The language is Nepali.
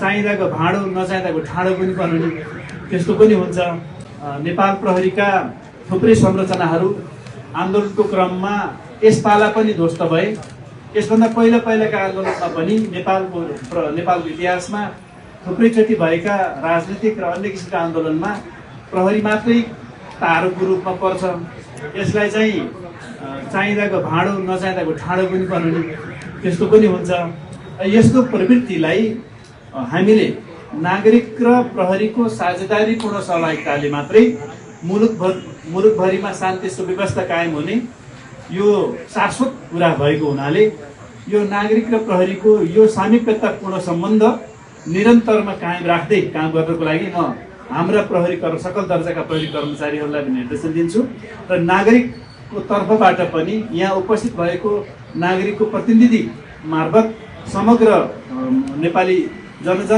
चाहिँदाको भाँडो नचाहिँदाको ठाडो पनि बनाउने त्यस्तो पनि हुन्छ। नेपाल प्रहरीका थुप्रै संरचनाहरू आन्दोलनको क्रममा यसपाला पनि ध्वस्त भए। यसभन्दा पहिलाका आन्दोलनमा पनि नेपालको इतिहासमा थुप्रैचोटि भएका राजनीतिक र अन्य किसिमका आन्दोलनमा प्रहरी मात्रै तारोको रूपमा पर्छ। यसलाई चाहिँ चाहिँदाको भाँडो नचाहिँदाको ठाडो पनि बनाउने त्यस्तो पनि हुन्छ। यस्तो प्रवृत्तिलाई हामीले नागरिक र प्रहरीको साझेदारीपूर्ण सहभागिताले मात्रै मुलुकभरिमा शान्ति सुव्यवस्था कायम हुने यो शाश्वत कुरा भएको हुनाले यो नागरिक र प्रहरीको यो सामिप्यतापूर्ण सम्बन्ध निरन्तरमा कायम राख्दै काम गर्नको लागि म हाम्रा सकल दर्जाका प्रहरी कर्मचारीहरूलाई निर्देशन दिन्छु र नागरिकको तर्फबाट पनि यहाँ उपस्थित भएको नागरिकको प्रतिनिधि मार्फत समग्र नेपाली जनजन